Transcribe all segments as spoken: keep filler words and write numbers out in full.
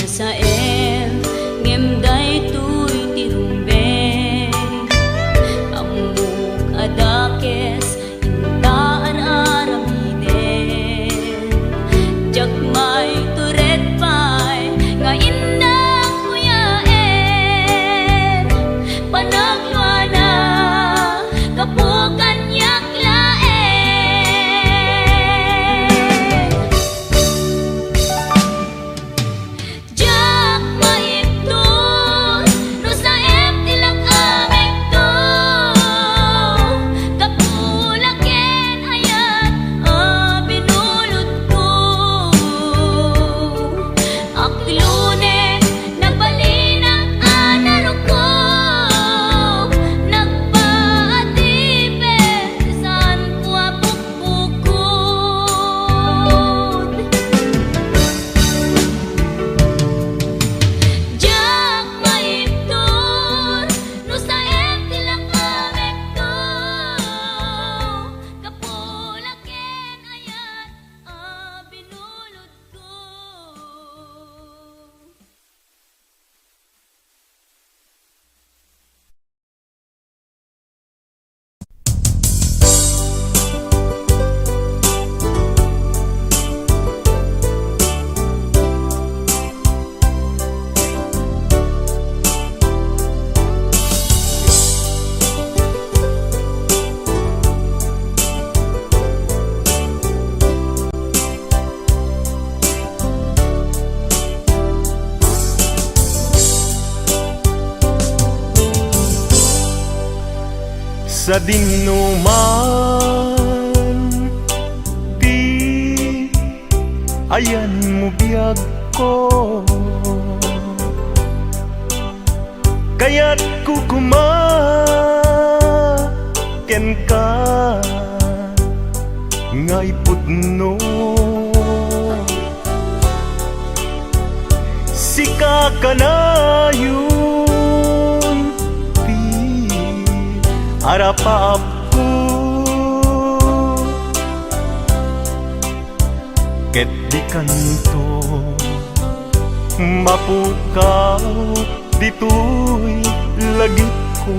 Saem, ngem daytoy ti rumbeng. Ammok a dakes inta ar-aramiden. Diak maitured pay nga innak kuyaen. Panagluana, gapu kaniak laeng. Diak maibtur no saem ti lak-amekto. Gapu la ken ayat a binulodko. Aklone, nabalinak a naruko. Nagpaatipet, saanko a pukpukod. Diak maibtur no saem ti lak-amekto. Gapu la ken ayat a binulodko. Sadingno man ti ayanmo, biagko. Kayatko koma kenka nga ipudno. Sika kanayon ti arapaapko. Ket dikanto mapukaw ditoy lagipko.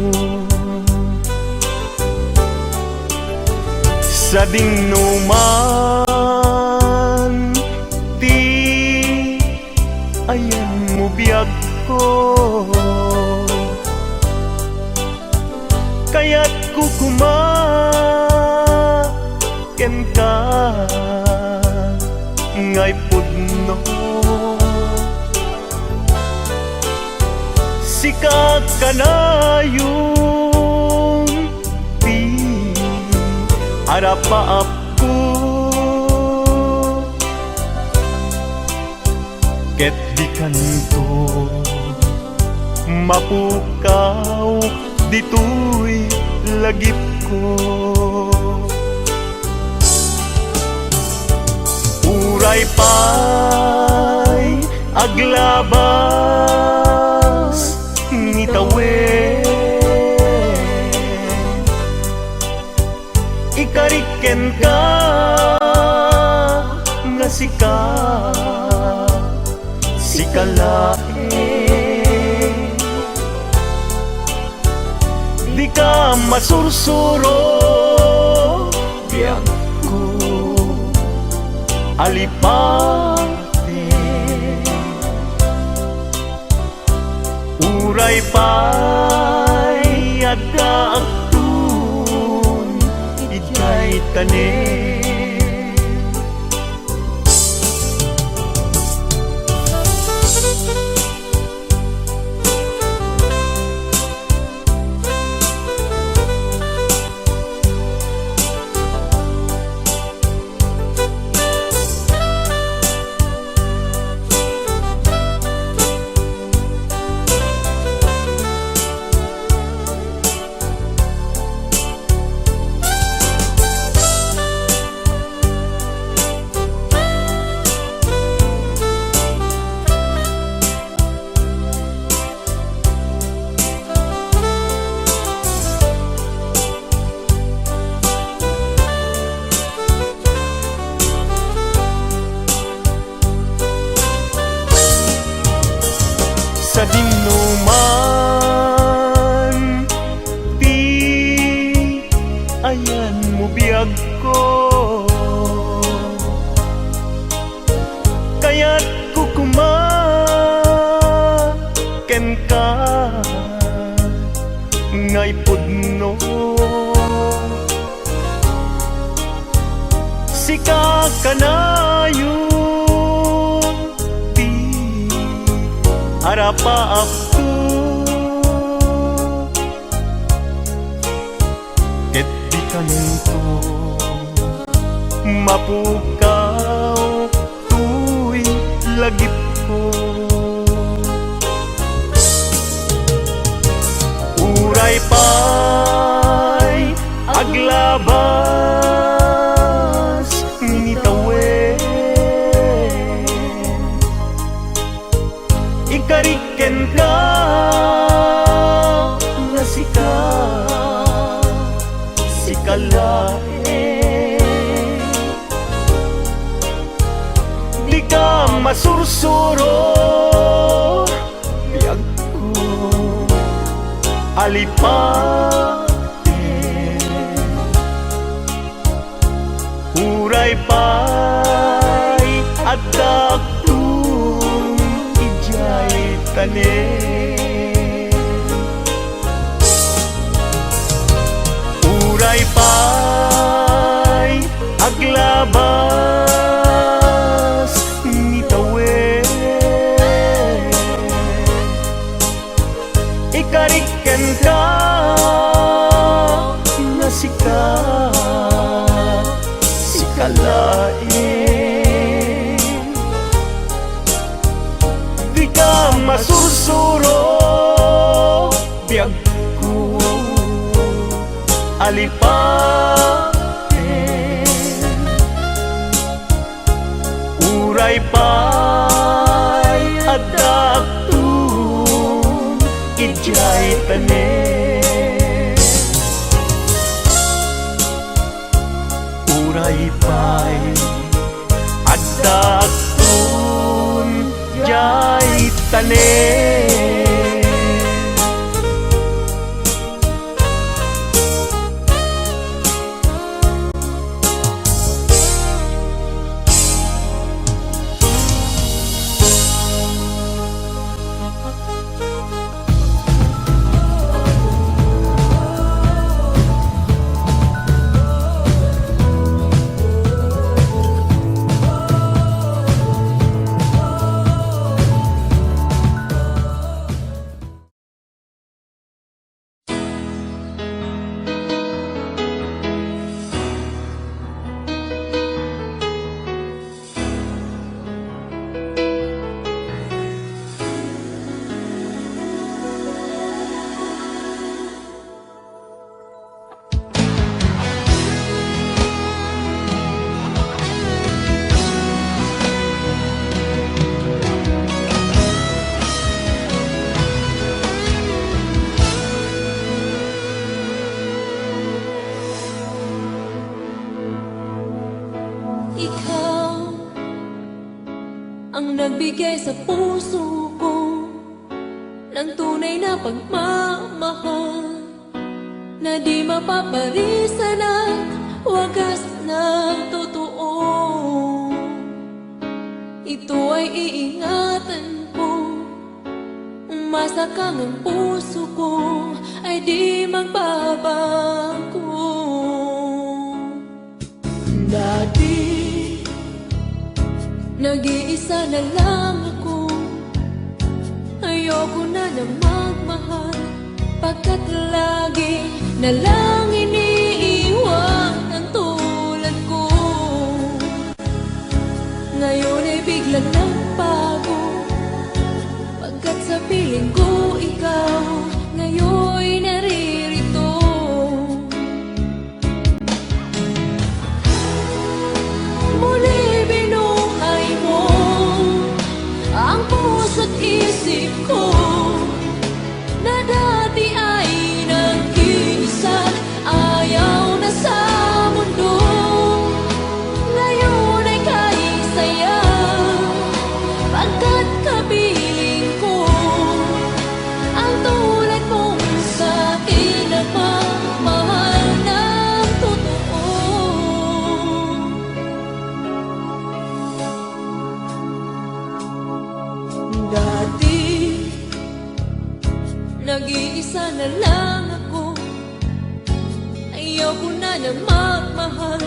Sadingno man ti ayanmo, biagko. Kayatko koma kenka nga ipudno. Sika kanayon ti arapaapko. Ket dikanto mapukaw ditoy lagipko. Uray pay aglabas ni tawen, ikarik kenka nga sika, sika laeng. Dika masursuro, biagko, alipate. Uray pay adda agtun idiay tanem. pudno. Sika kanayon ti arapaapto, ket dikanto mapukaw toy lagipko. Uray pay aglabas ni tawen, ikarik kenka nga sika, sika laeng. Dika masursuro, biagko, alipaten. Uray pay addakton idiay tanem. Uray pay aglabas ni tawen, ikarik kenka nga sika, sika laeng. Dika masursuro, biagko, alipaten. Uray pay addakton idiay tanem. Uray pay addakton idiay tanem. Ikaw ang nagbigay sa puso ko ng tunay na pagmamahal na di mapaparisan at wagas na totoo. Ito ay iingatan ko, umasa kang ang puso ko ay di magbabago. Dati, nag-iisa na lang ako. Ayoko na na magmahal, pagkat lagi na lang iniiwan ang tulad ko. Ngayon ay biglang nagbago, pagkat sa piling ko ikaw ngayon naririto. Muli binuhay mo ang puso't isip ko na dati ay nag-iisa, ayaw na sa mundo. Ngayon ay kay saya, pagkat kapiling ko ang tulad mong sa akin nagmamahal ng totoo. Dati, nag-iisa na lang ako. Kunana magmahal,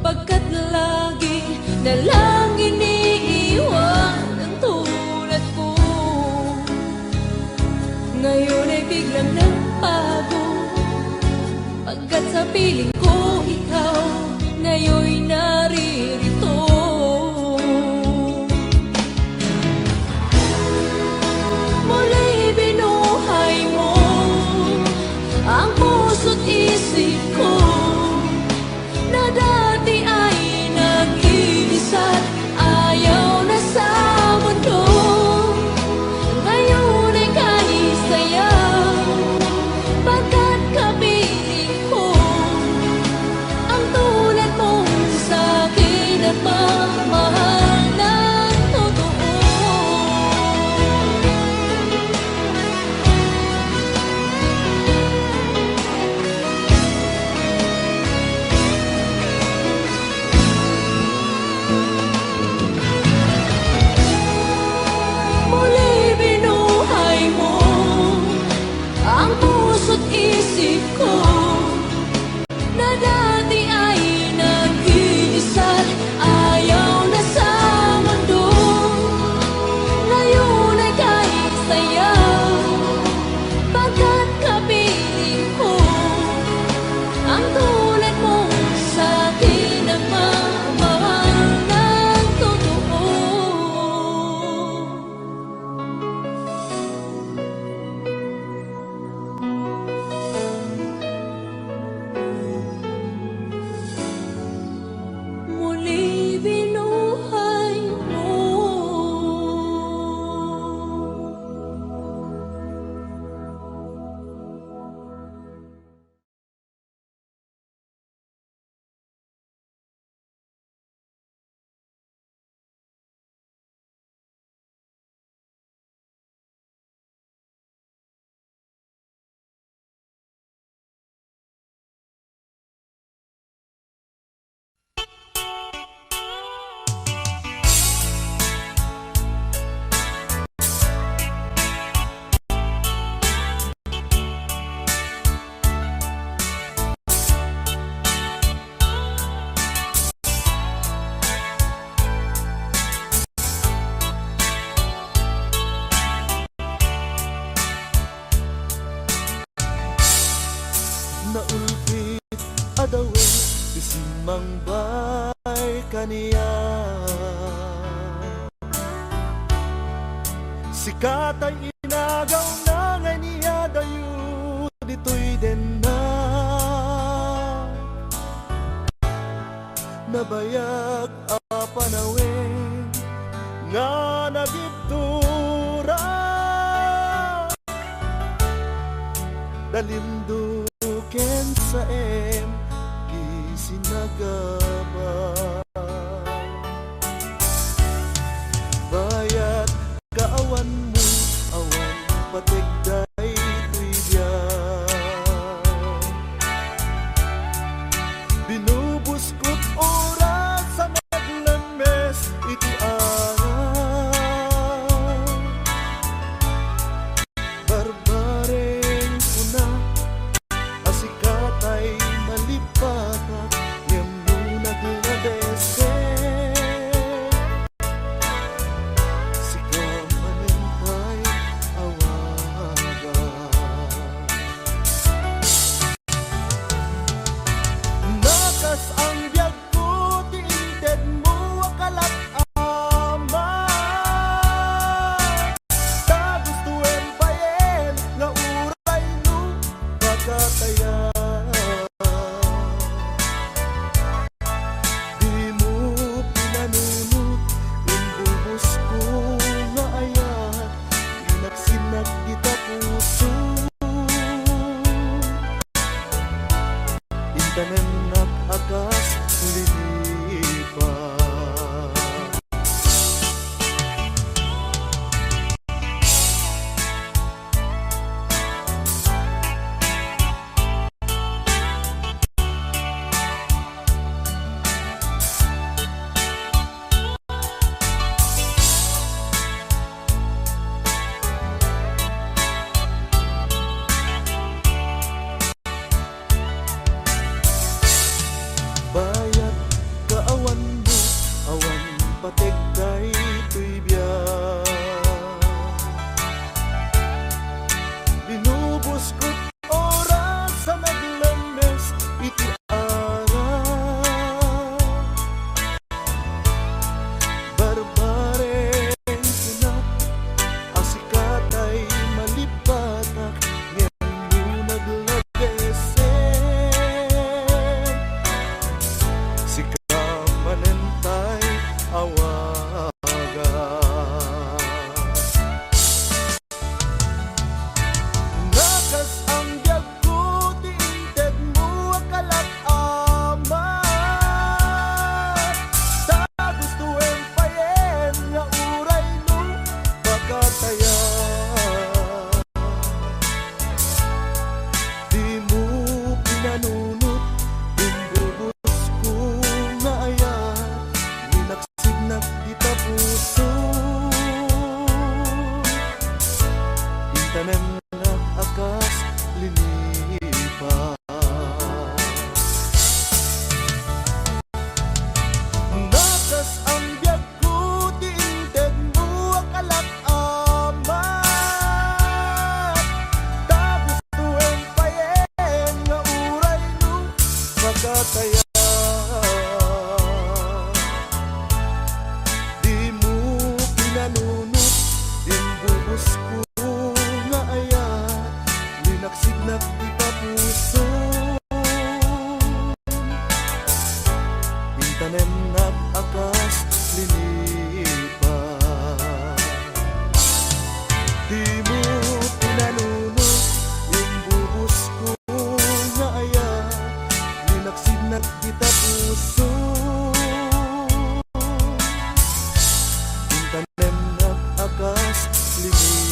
pagkat lagi na lang iniiwan ang tulad ko. Ngayon ay biglang nagbago, pagkat sa piling ko ikaw ngayon naririto. Muli binuhay mo ang puso't isip ko na dati ay nag-iisa't ayaw na sa mundo. Ngayon ay kay sayaw, pagkat kapiling ko ang tulad mong sa akin nagmamahal ng totoo. Muli binuhay mo ang puso't isip ko na dati ay nag-iisa't ayaw na sa mundo. Ngayon ay kay sayaw, pagkat kapiling ko ang tulad mong sa akin nagmamahal ng totoo. Muli binuhay mo. Naulpit a dawen ti simmangbay kaniak. Sika tay inagawna nga iniadayo ditoy denna. Nabayag a panawen nga nagibtura. Dalimdo ken saem ti sinagaba. Bayat kaawanmo, awan pateg daytoy biag. Binubuskot oras a naglemmes iti aram. Barbareng kuna a sika tay malipatak, ngem no nagladesek, sika manen tay awagan. Nakas-ang biagko ti intedmo a kalat-aman. Ta gustoem payen nga uray no pagatayan. Dimo pinanunot, imbubusko nga ayat, inaksinag dita puso. Intanennak a kas lilipa. Intanemnak a kas linipas. Nakas ang biagko ti intedmo a kalak-amat. Ta gustoem payen nga uray no makataya. Dimo pinanunot din bubusko nga ayat, linaksidnak ti kapuso. Intanemnak a kas linipas. Dimo pinanunot din bubusko nga ayat, linaksidnak ti kapuso. Intanemnak a kas linipas.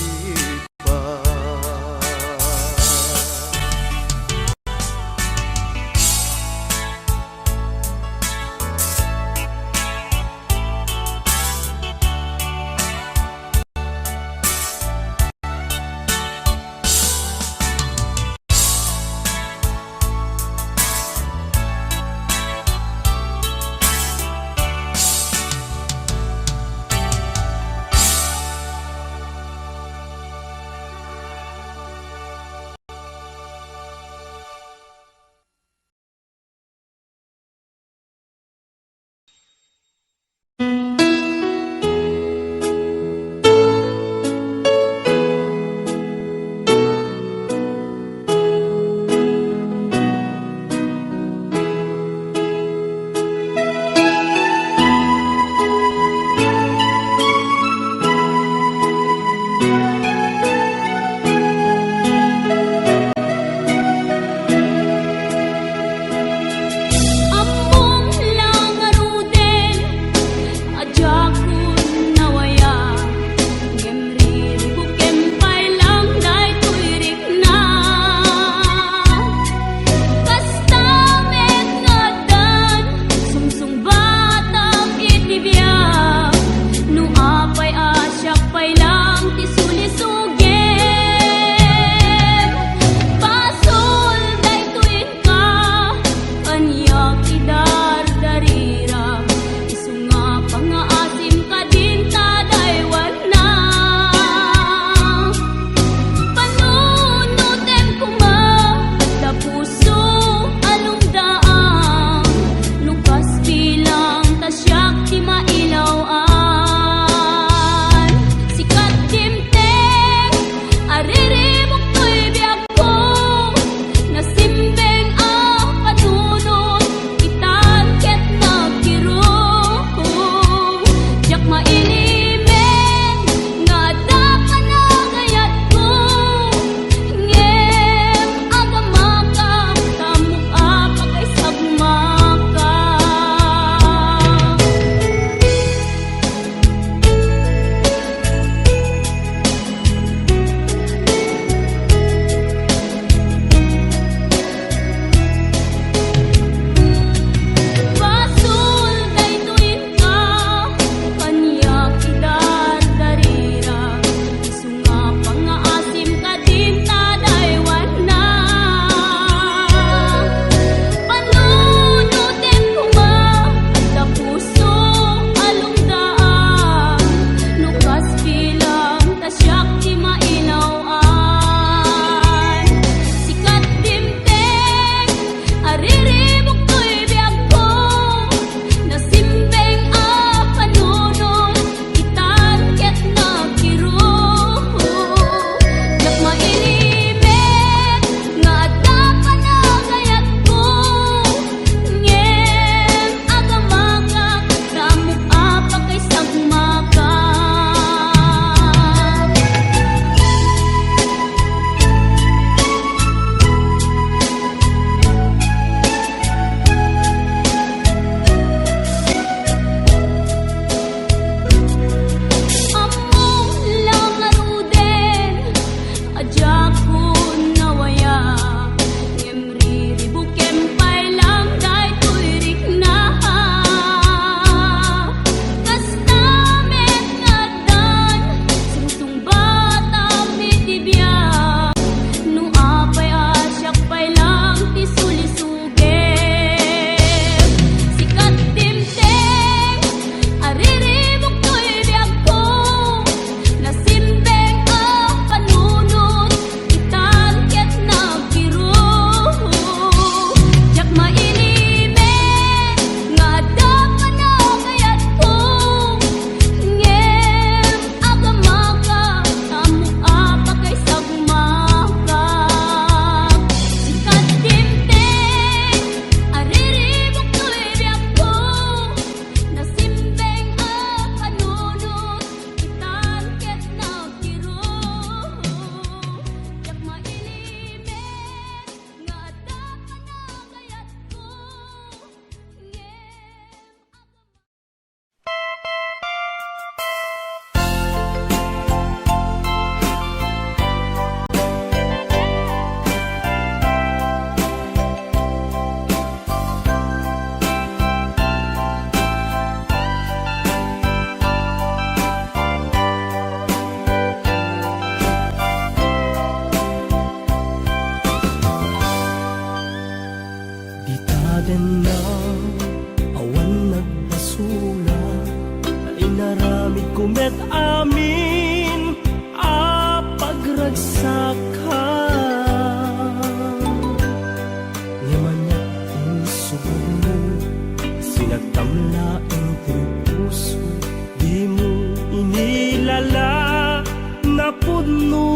no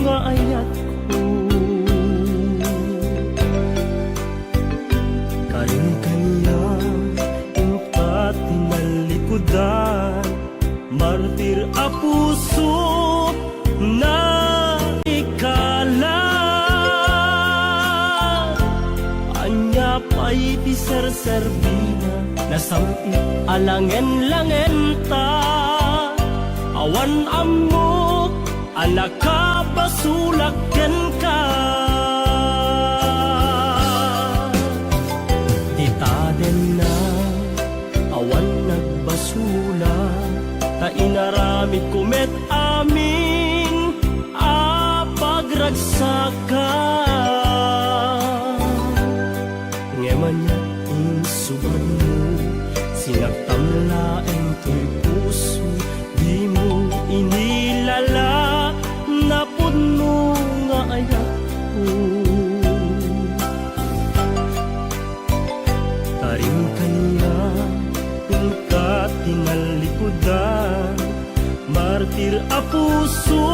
nga ayatko. Karin kaniak, inka tinallikudan, martir a puso, naikala. Ania pay ti serserbina, nasam-it a langen-langenta. Awan ammok a nakabasolak kenka. Dita denna, awan nagbasolak, ta inaramidko met amin a pagragsakam. Ngem ania insubadmo, sinaktam laeng toy puso, dimo inilala, napudno nga ayatko. Karin kaniak, inka tinallikudan, martir a puso,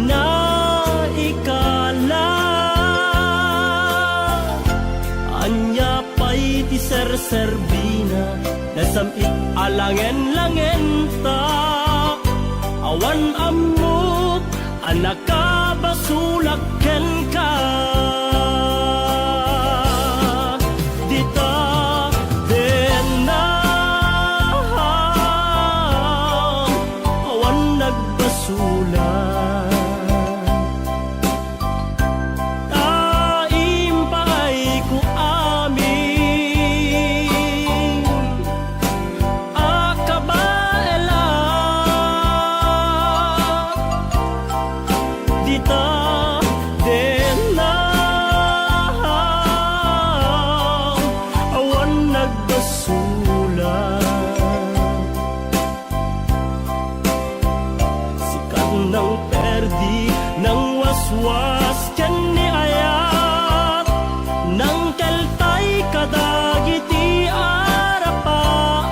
naikala. Ania pay ti serserbina, nasam-it a langen-langenta. Awan ammok a nakabasolak kenka. Dita denna, awan nagbasolak. Ta impaayko amin a kabaelak. Dita denna, awan nagbasolak. Sikat nang perdi, nang waswas ken ni ayat, nang keltay kadagiti arapaak.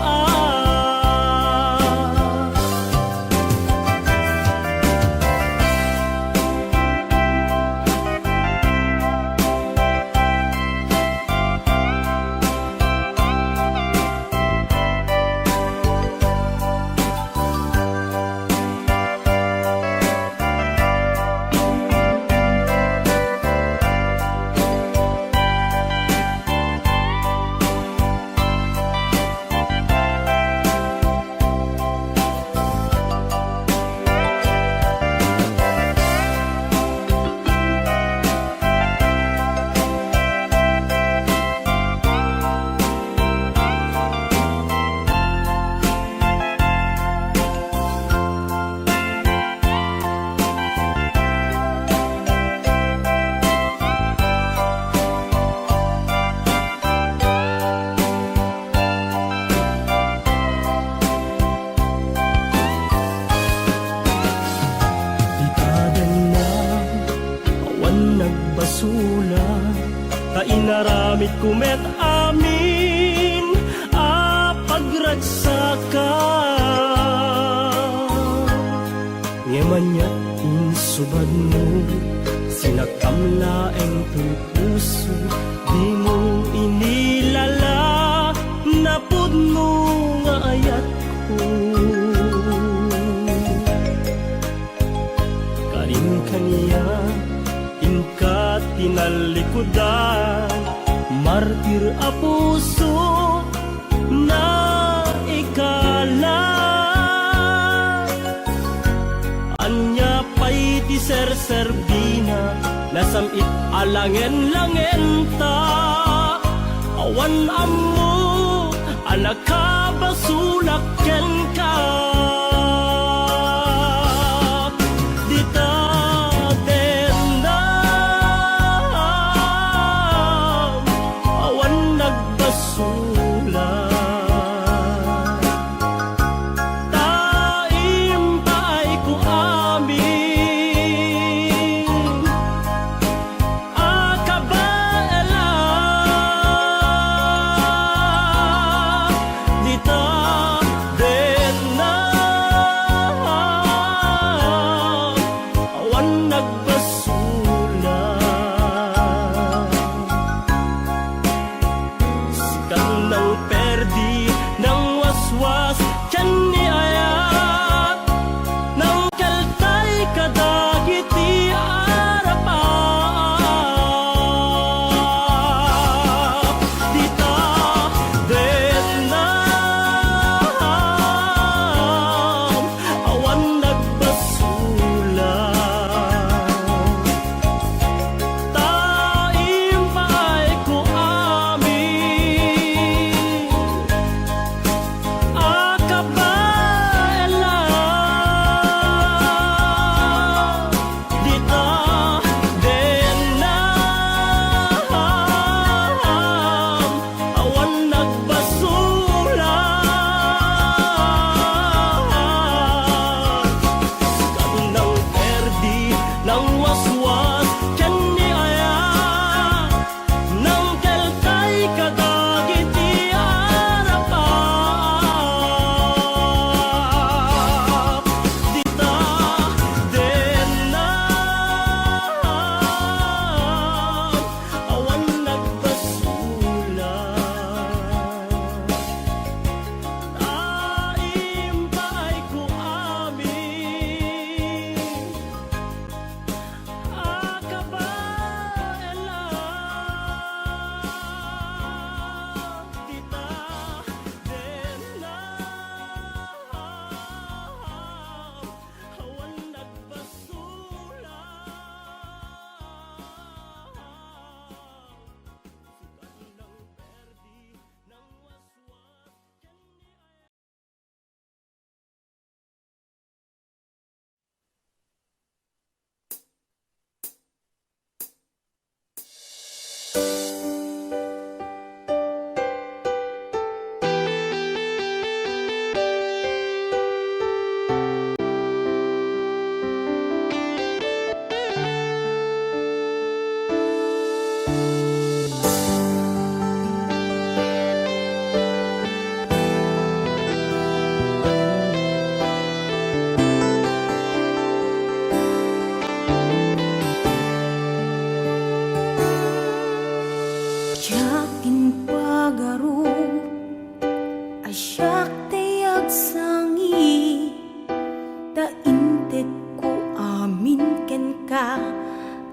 Dita denna, awan nagbasolak, ta inaramidko met amin a pagragsakak. Ngem ania insubadmo, sinaktam laeng toy puso, dimo inilala, napudno nga ayatko. Karin kaniak, inka tinallikudan, martir a puso, naikala. Ania pay ti serserbina, nasam-it a langen-langenta. Awan ammo a nakabasolak kenka. Dita dennam, awan nagbasolak. Ta impaayko amin a kabaelan. Dita dennam,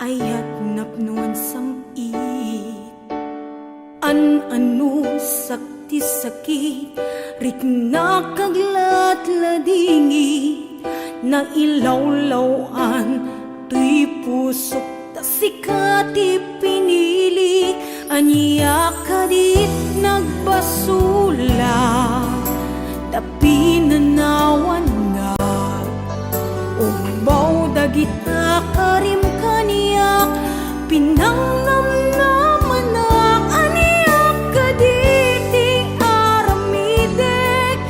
ayat napnoan sam-it. An-anusak ti sakit, riknak agladladingit, nailawlaw-an toy pusok, ta sika ti pinili. Ania kadit nagbasolak, ta pinanawannak. Ugbaw dagita karim kaniak, pinangnamnamanak. Ania kaditi aramidek,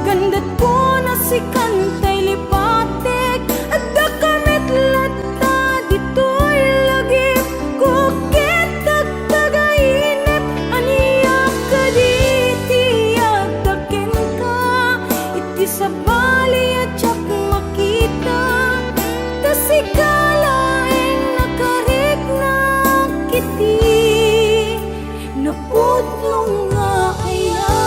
gandat ko na sikan tay lipatek. Adda ka met latta ditoy lagip ko, ket tagtagainep. Ania kaditi adda kenka, iti sabali a diak makita, ta sika laeng nakariknak iti napudno nga ayat.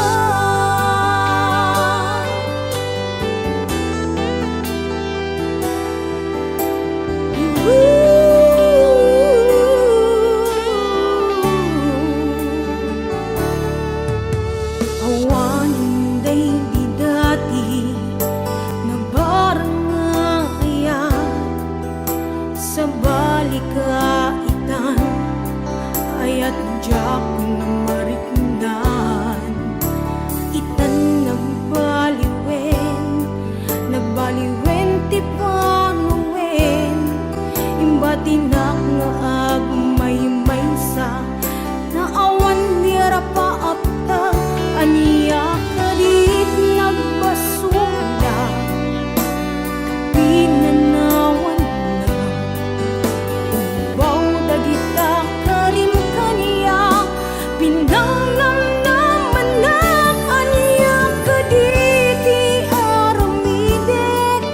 Awanen daydi dati nabarang nga ayat. Sabali ka itan, ayat diak na mariknan. Itan nagbaliwen, nagbaliwen ti panawen. Imbatinak nga agmaymaysa, naawan ni rapaapta. Ania kadit nagbasolak, pinanawannak. Ugbaw dagita karim kaniak, pinangnamnamanak. Ania kaditi aramidek,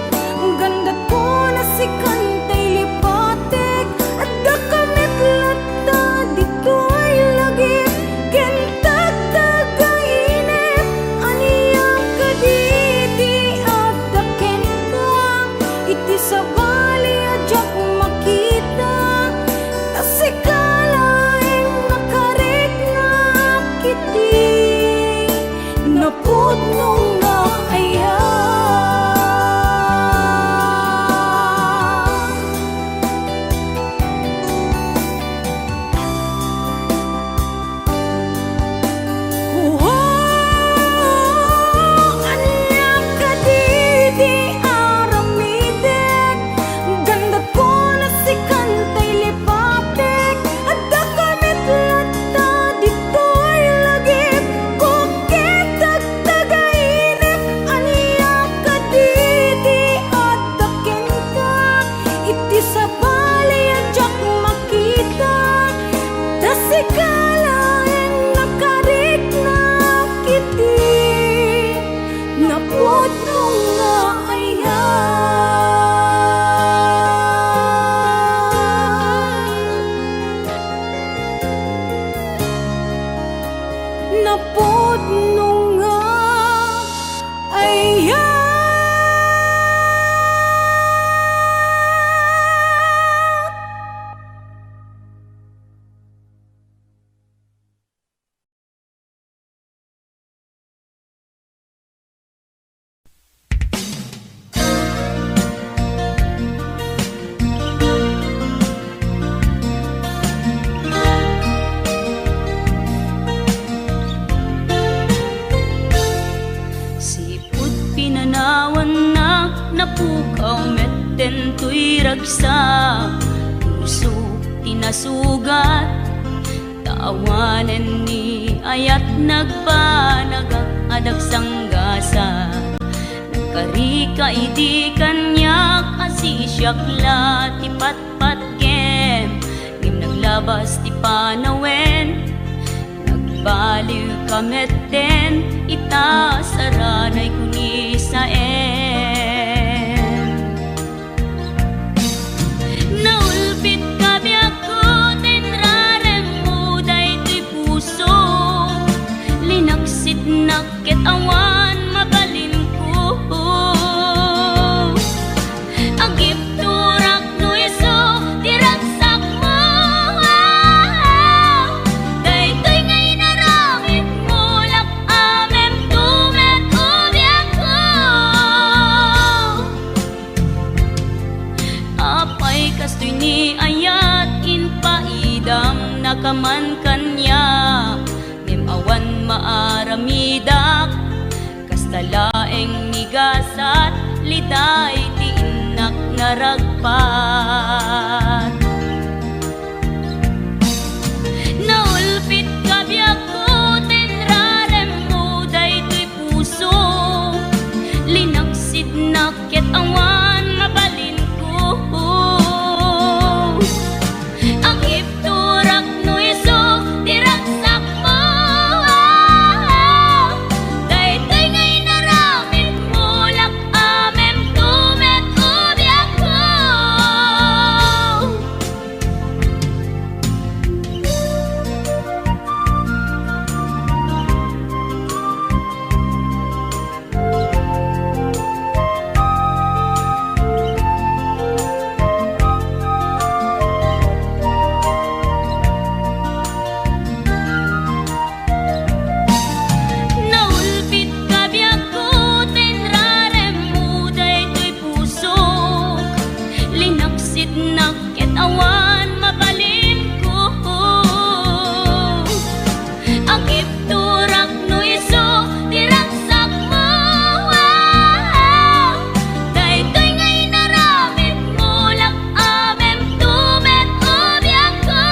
gandat ko na sikan tay lipatek. Adda ka met latta ditoy lagip, ken tagtagainep. Ania kaditi adda kenka, iti sabali a diak makita, ta sika laeng nakariknak iti napudno nga ayat. Ania kaditi aramidek, gandat ko na sikan tay lipatek. Adda ka met latta ditoy lagip ko, ket tagtagainep. Ania kaditi adda kenka, iti sabali a diak makita, ta sika laeng nakariknak iti napudno nga ayat. Napudno nga ayat. Sipud pinanawannak, napukaw metten toy ragsak. Puso ti nasugat, ta awanen ni ayat nagbanagak a dagsanggasat. Nagkarika idi kaniak a sisiak la ti patpatgem, ngem naglabas ti panawen. Nagbaliwka metten ita saranay ken ni Saem. Naulpitka biagko ta inraremmo daytoy puso. Linaksitnak ket awan mabalinko. Agipturak no isu ayat, impaidam nakaman kaniak, ngem awan maaramidak. Kasta laeng ni gasat, liday ti innak naragpat. Naulpit ka biagko, tinraremmo daytoy puso. Linaksidnak ket awan mabalinko. Agibturak no isu ti ragsakmo. Daytoy nga inaramidmo, lak-amemto met o biagko. Naulpit ka biagko, tinraremmo daytoy pusok. Linaksidnak ket awan mabalinko. Agibturak no isu ti ragsakmo. Daytoy nga inaramidmo, lak-amemto met o biagko.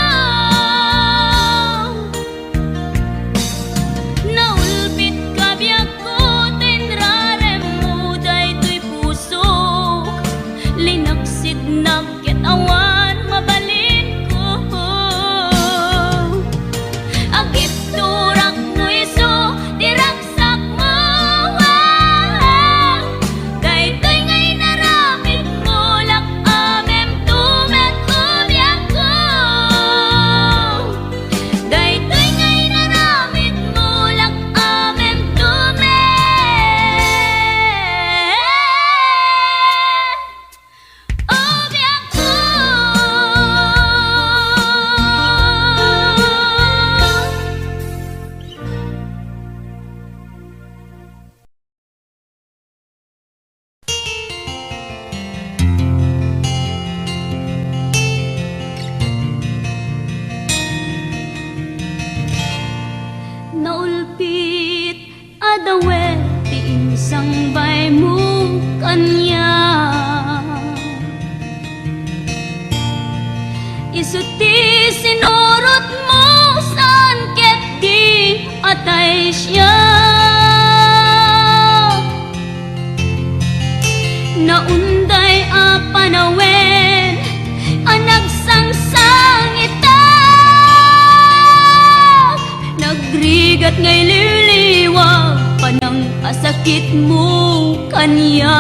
Naulpit ka biagko, tinraremmo daytoy pusok. Linaksidnak ket awan mabalinko. Agibturak no isu ti ragsakmo. Daytoy nga inaramidmo, lak-amemto met o biagko. Daytoy nga inaramidmo, lak-amemto met o biagko. Naulpit a dawet ti insangbaymo kaniak. Isu ti sinurotmo saan ket di atay siak. Naunday a panawen a nagsangsangitak, nagrigat nga ililiwag panang a sakitmo kaniak.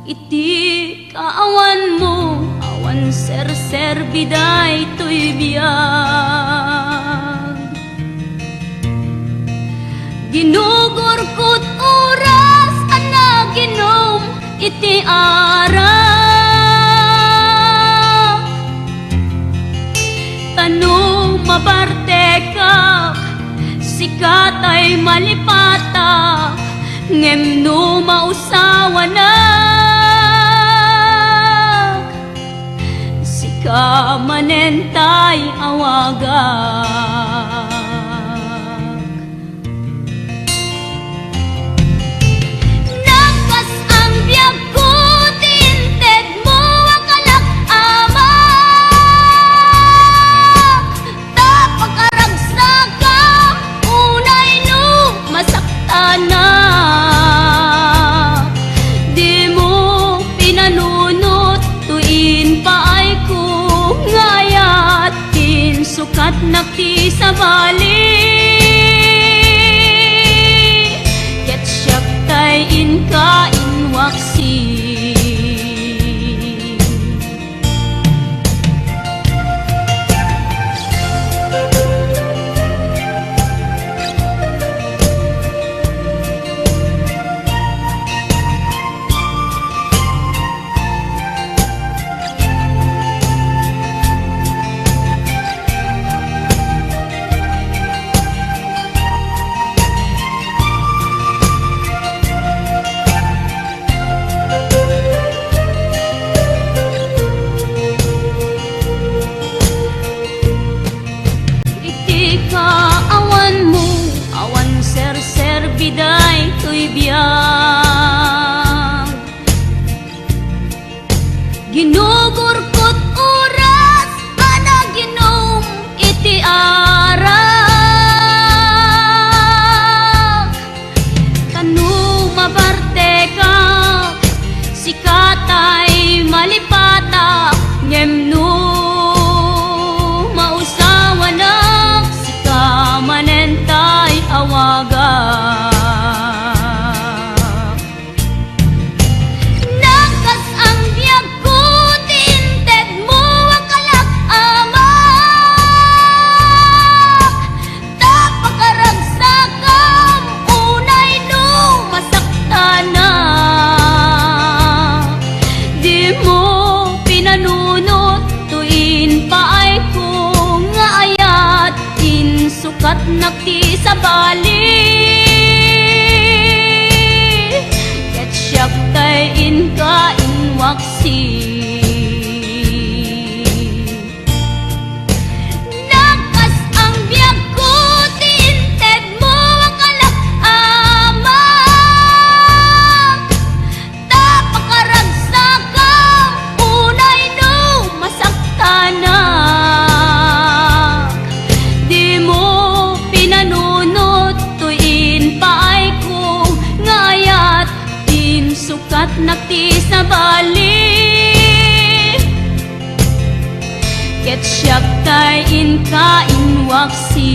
Iti kaawanmo, awan serserbi daytoy biag. Ginugurkot oras a naginum iti arak. Ta no mabartekak, sika tay malipatak, ngem no mausawanak, sika manen tay awagak. Nagkas-ang biagko ti intedmo a kalak-amak. Ta pakaragsakak unay no masaktanak. Dimo pinanunot toy impaayko nga ayat. Pinsukatnak ti sabali, ket siak tay inka inwaksi. Ginugurkot oras a naginum iti arak. Kano mabartekak, sika tay malipatak, ngem no mausawanak, sika manen tay awagak. Nakas ang biagko ti inted mo a kalak, Ama. Ta pakaragsakam, unay no masaktanak. Dimo pinanunot toy impaayko nga ayat, insukatnak ti sabali. Ket siak tay inka inwaksi. Nakas ang biagko ti inted mo a kalak, Ama. Ta pakaragsakam, unay no masaktanak. Dimo pinanunot toy impaayko nga ayat, insukatnak ti sabali. Ket siak tay inka inwaksi.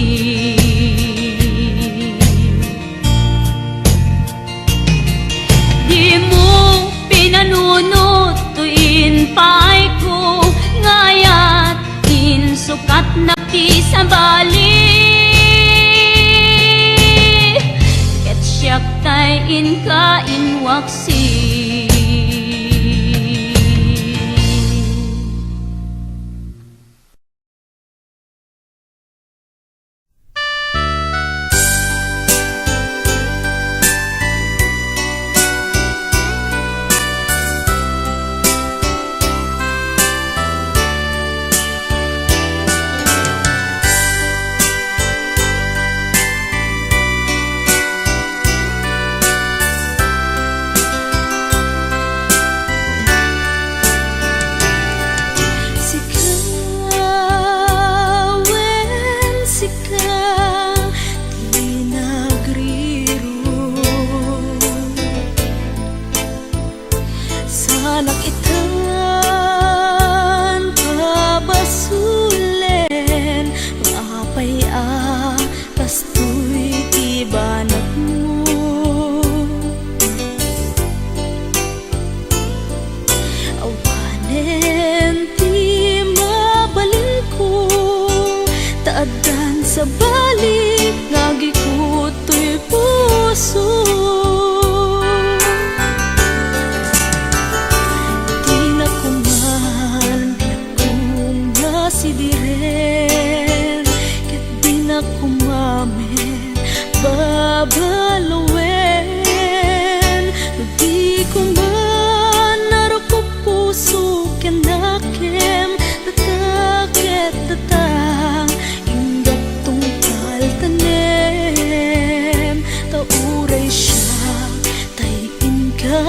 Dimo pinanunot toy impaayko nga ayat, insukatnak ti sabali. Ket siak tay inka inwaksi. Sika, wen sika ti nagrirun. Sanak itan pabasolen, apay a kastoy ti banagmo. Awanen ti mabalinko, ta addan sabali nga agikut toy puso. Dina koman biagko nga sidiren, ket dina koma met babaluen. No di koman narukop puso ken nakem, data ket data, inggap tungpal tanem, ta uray siak tay inka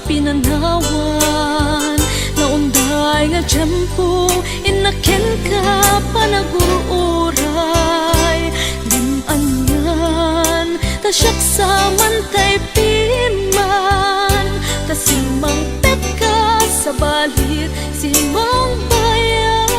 pinanawan. Naunday nga tiempo, inna kenka panagur-uray. Ngem anian, ta siak sa man tay piman, ta simmangpetka sabali, simmangbayan.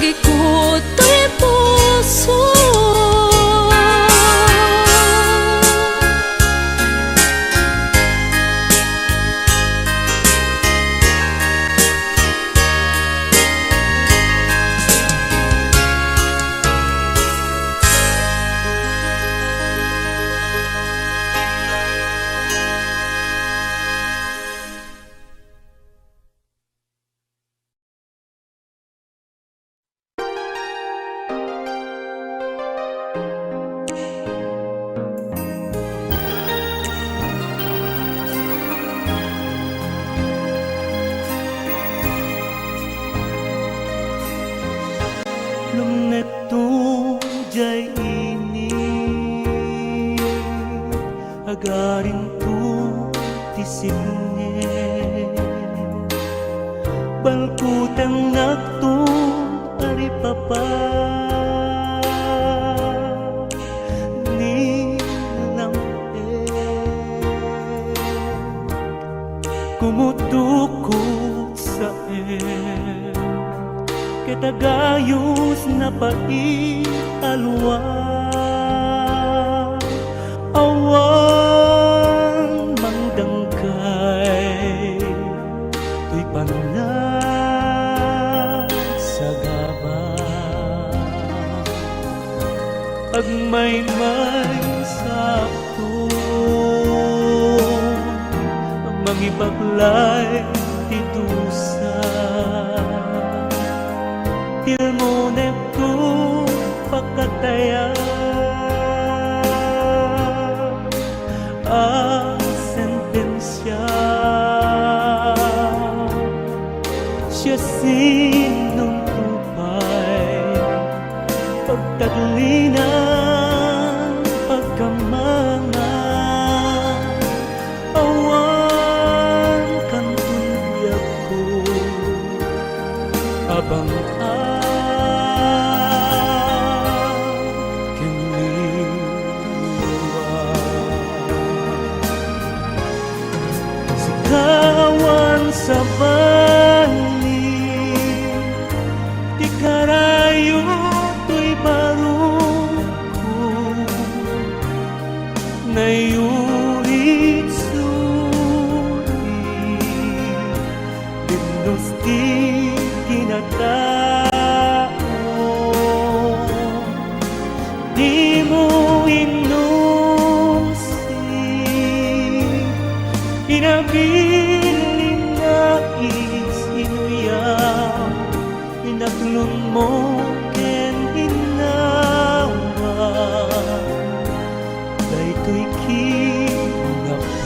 Ikot toy puso. Lumnekto jay ini, agarinto ti sipnget. Balkutennakto a ripapa ni lam-ek. Kumudukot saem ket agayos napait a lua. Awan mangdangkay toy pannasagaba. Agmaymaysaakto, mangibaklay ti dusa. Tilmonekto pakataya a sentensia. Siasino pay pagtaglinan, pagkammangan, awan kanton biagko a bang-a ken liwa. Sika awan sabali ti karayo toy barukko. Nayurit sudi linnos ti kinatao. Dimo inumsi, inabilin nga is inuyam, inaklonmo ken innawa daytoy kinapanaw.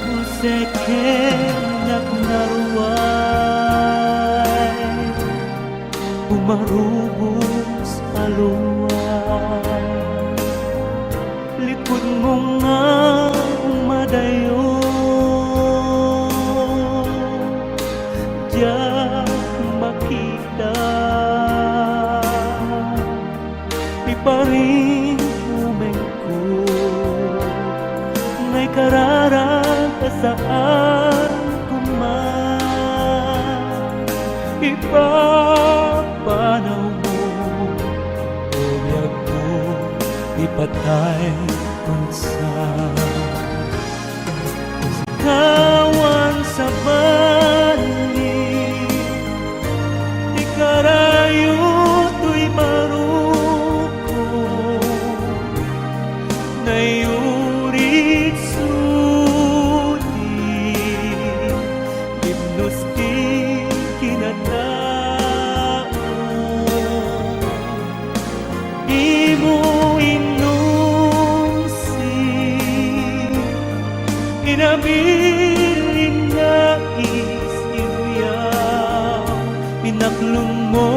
Dulce ken agnaruay, umarubos a lua. Likudmo nga umadayo, diak makita. Iparin umengko, naikararag a saan koma. Ipapanawmo, o biagko, ipatay kon sa. Kawan sabali ti karayo toy barukko, nayurit sudi Inabilin nga is-iruyaw, inaklonmo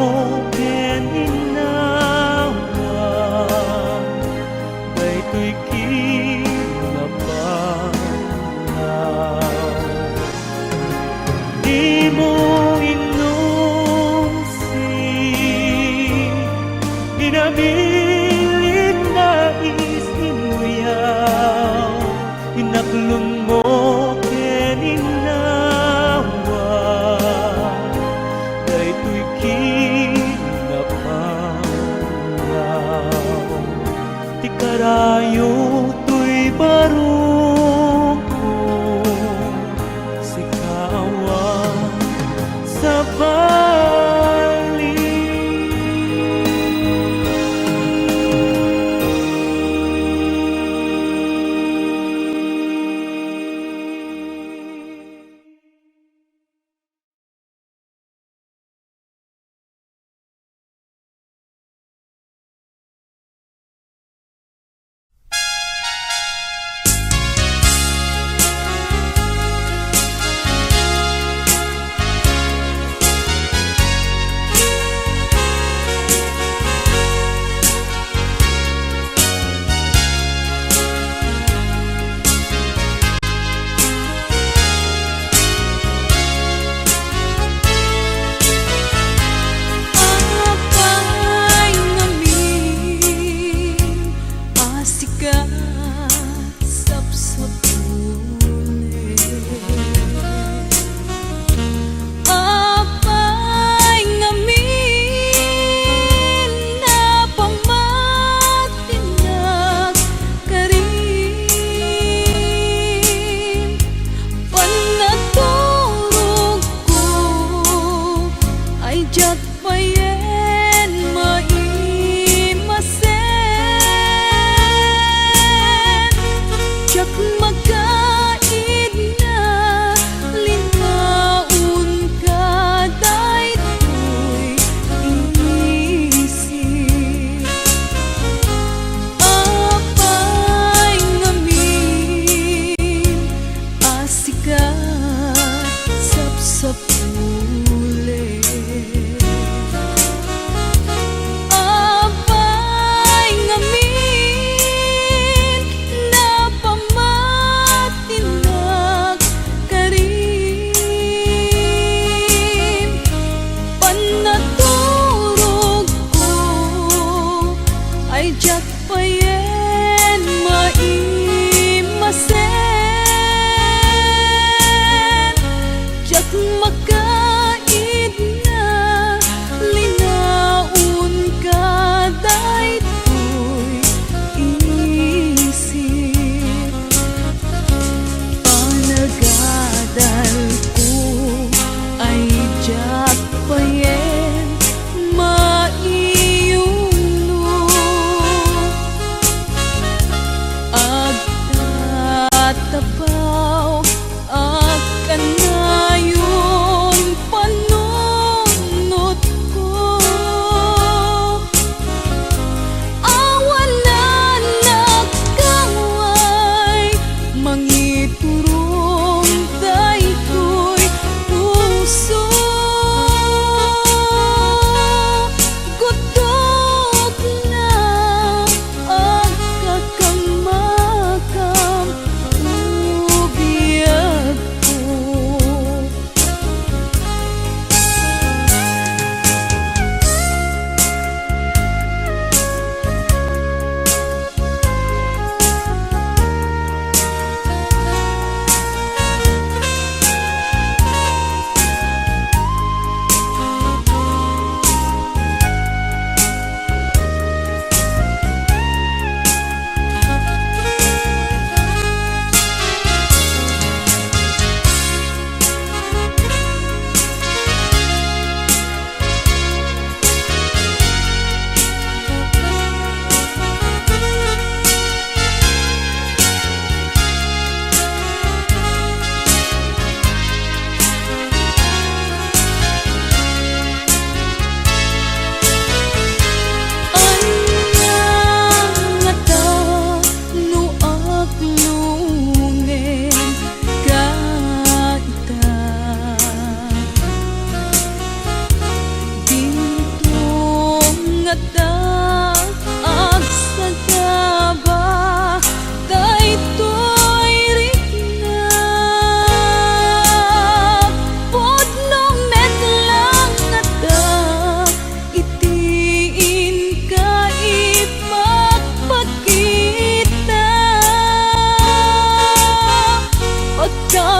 ken inawam daytoy kinapanaw. Dimo inumsi, inabilin nga is-iruyaw, inaklonmo ken inawam daytoy kinapanaw. Ti karayo toy barukko, sika awan sabali. Apay ngamin a sika sapsapulen. Apay ngamin a pamatinak karin. Panaturogko ay diak payen maimasen. Diak makaidna, linnaonka daytoy inisip. Apay ngamin a sika sapsapulen. Apay ngamin a pama-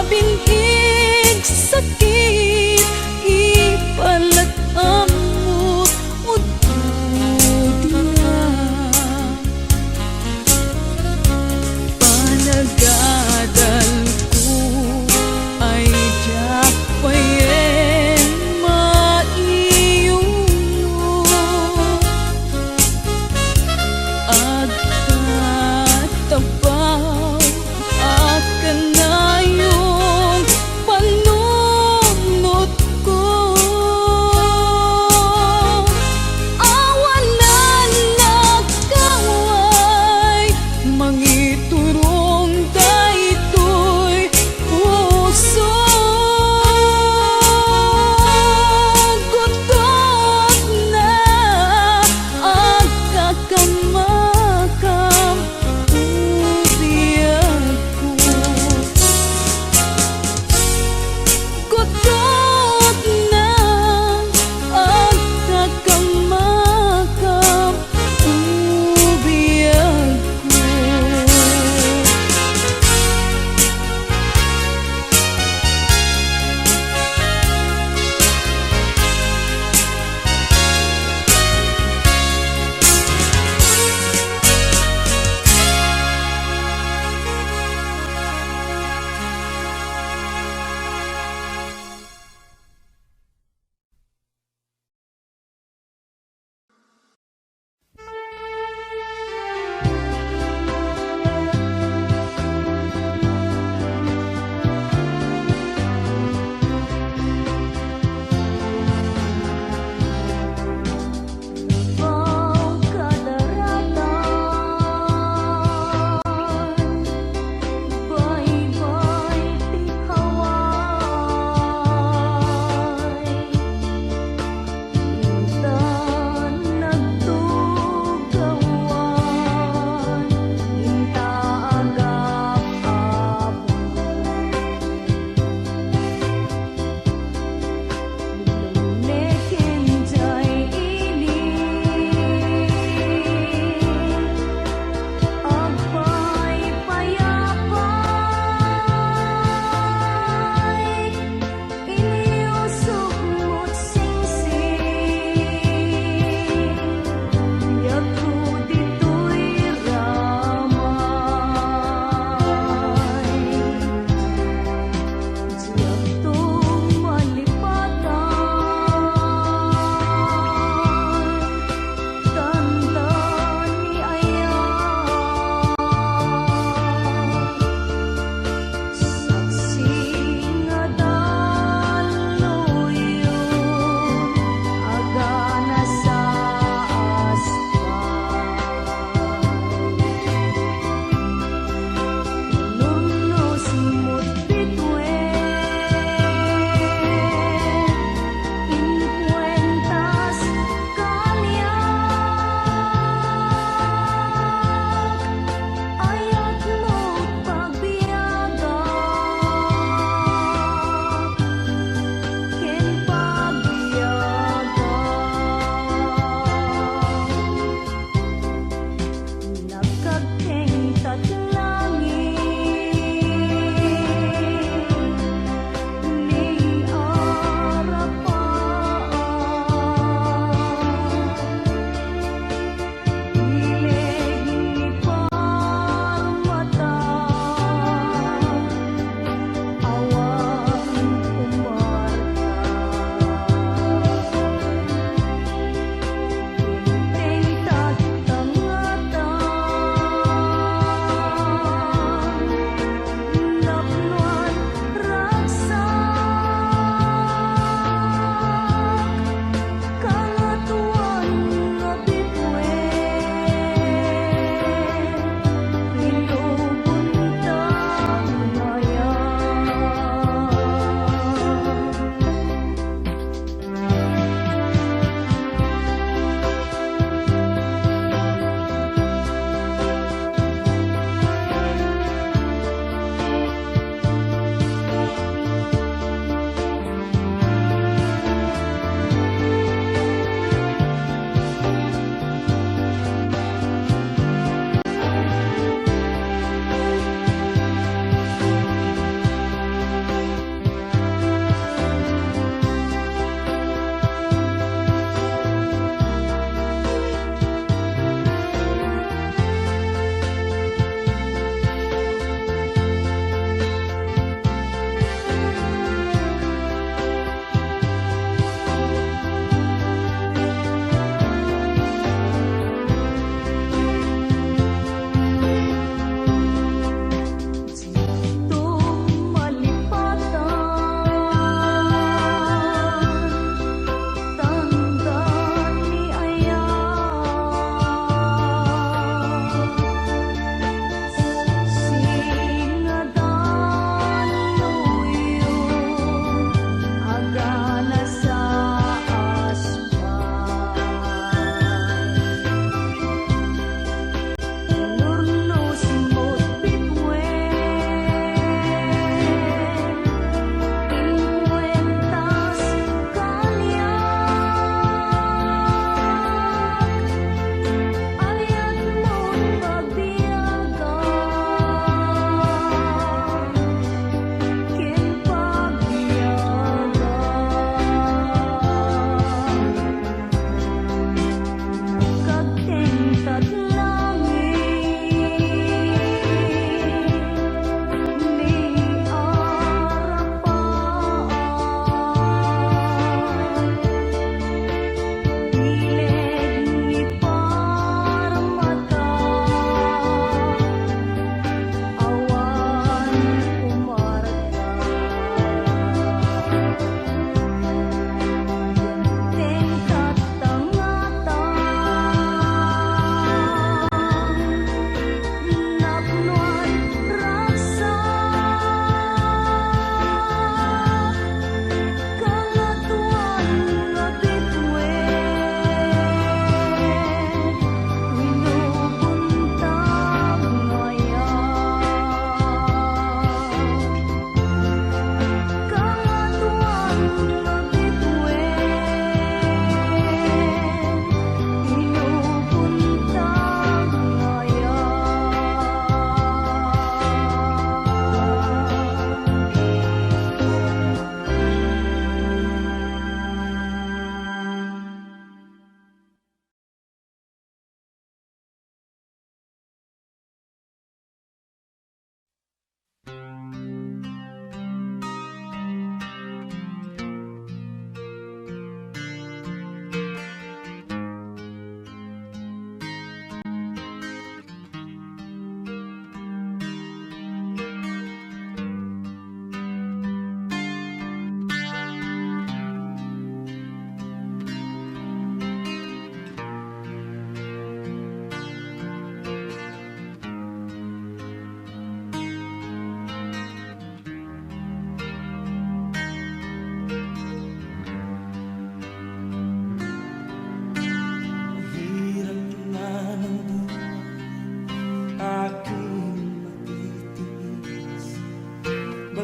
Pin-igsakit, ipalag-ammot, udtudiak. Panagadalko ay diak payen maiyulo. Agtatabaw a kanayong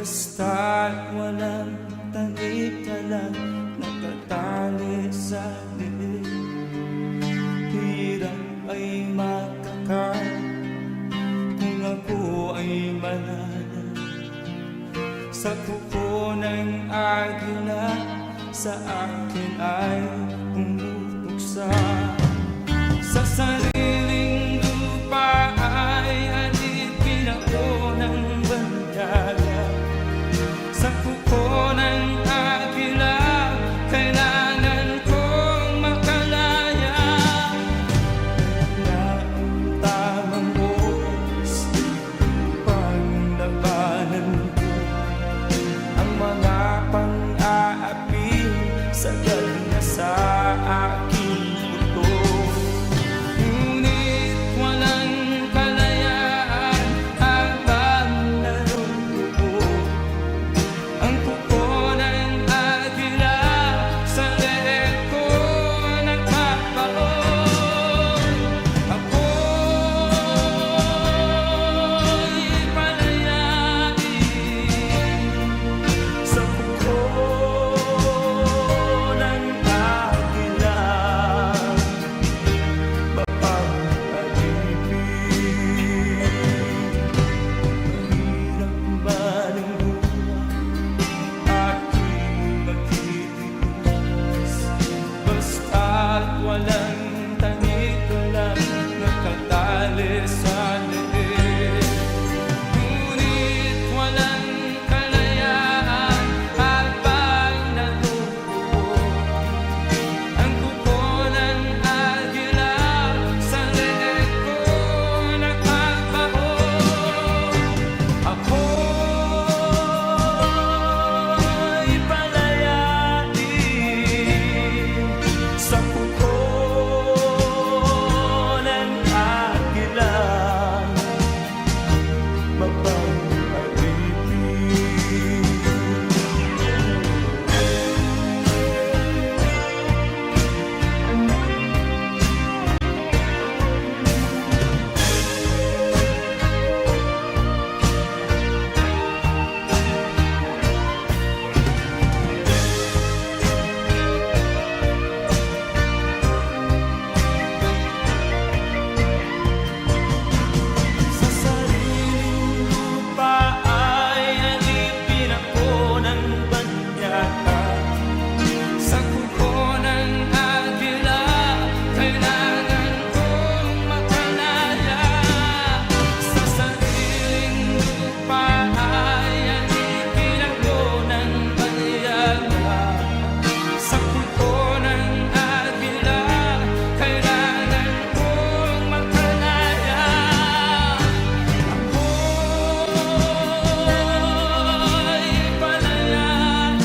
Basta walang tanikala, nakatali sa liig. Hirap ay makakain kung ako ay mananap sa kuko ng agila. Sa akin ay pumupuksa. Sa sariling lupa ay alipin ako ng bandaga. Sa kuko ng agila, kailangan kong makalaya. Kaya ang tamang oras upang labanan ko ang mga pang-aapi, sagad na sa aking buto. Ngunit walang kalayaan habang naroroon ang kuko ng agila sa leeg ko nagpapaon. Ako'y palayain sa kuko ng agila. Mapag-alipin. Mahirap man ang buhay, aking matitiis. Basta't walang tanikala, nakatali sa leeg. Ngunit walang kalayaan habang naru- Ang kuko ng agila sa leeg ko nagpapaon. Ako'y palayain sa kuko ng agila. Mapag-alipin. Sa sariling lupa ay alipin ako ng banyaga. Sa kuko ng agila, kailangan kong makalaya. Sa sariling lupa ay alipin ako ng banyaga. Sa kuko ng agila, kailangan kong makalaya. Ako'y palayain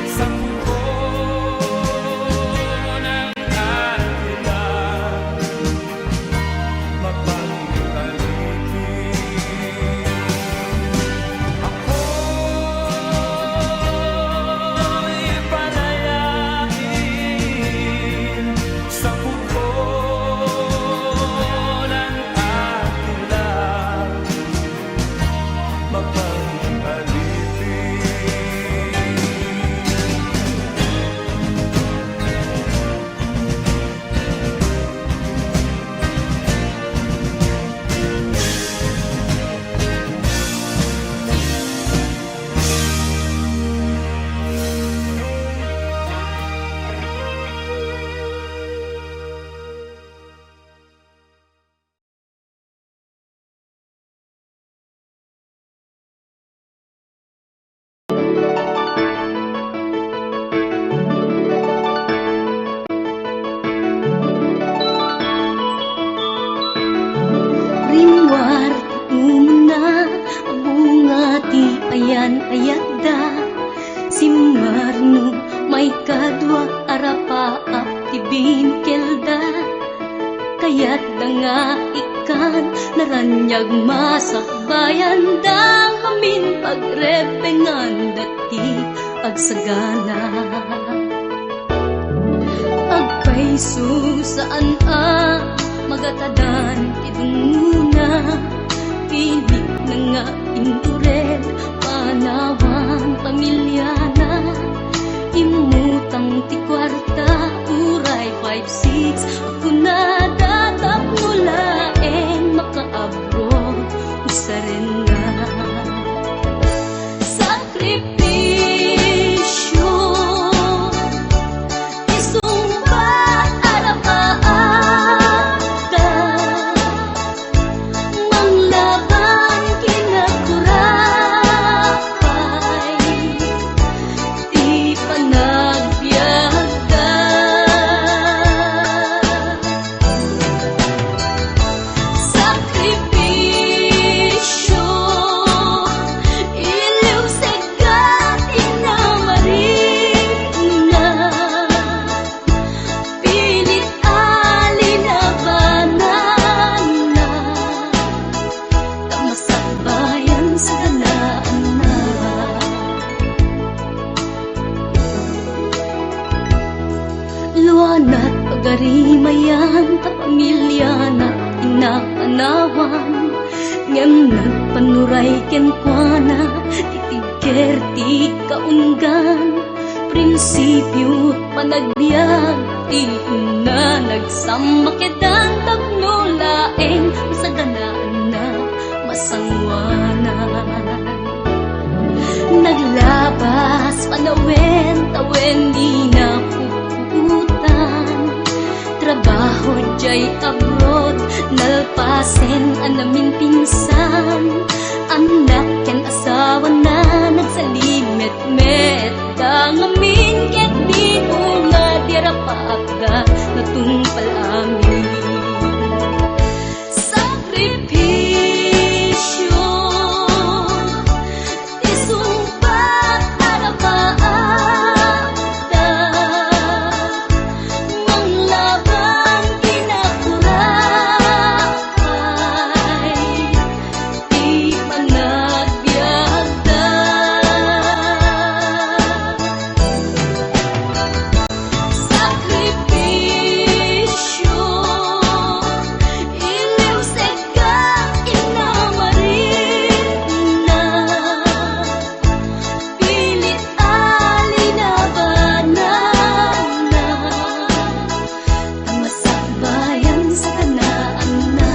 sa kuko ng agila. Mapag-alipin. Ako'y palayain sa kuko ng agila. Mapag-alipin. Rimmuar ti umuna a bunga ti ayan-ayatda, simmarno maikadua a rapaap ti binkelda. Kayatda nga ikkan naraniag masakbayanda ngamin pagrebbenganda ti agsagana. Agpayso saan a magatadan ti dungngona, pinitna nga Intured, panawan, pamiliana. Immutang ti kuarta, uray five six. Kunada tapno laeng makaabroad, usarenna. Sakripisyo, isungbat a rapaatda. Manglaban ken agkurapay ti panagbiagda. Sakripisyo, iliwsegda ti namarinna. Pilit a linabananna, ta masakbayan saganaanna. Luanat pagarimayan ta pamiliana ti napanawan, ngem nagpanuray kenkuana ti tigger ti kaunggan. Prinsipio, panagbiag ti inna, nagsammakedan tapno laeng masaganaanna, masanguanan. Naglabas panawen, tawen, dina pupputan. Trabaho jay abroad, nalpasen a naminpinsan. Annak ken asawana, nagsalimetmet da ngamin ket ni unga di rapaatda natungpal amin. Sakripisyo, isungbat a rapaatda, manglaban kinakuraay. Ti panagbiagda. Sakripisyo, iliwsegda ti namarinna. Pilit a linabananna, ta masakbayan saganaanna.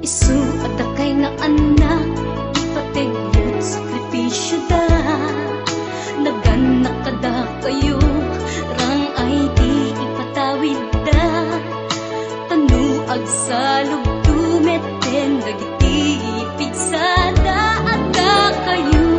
Isu a dakay nga annak, ipateg met sakripisioda. Nagannak kadakayo, rang-ay ti ipatawidda. Tano agsalubto metten dagiti pigsada a dakayo.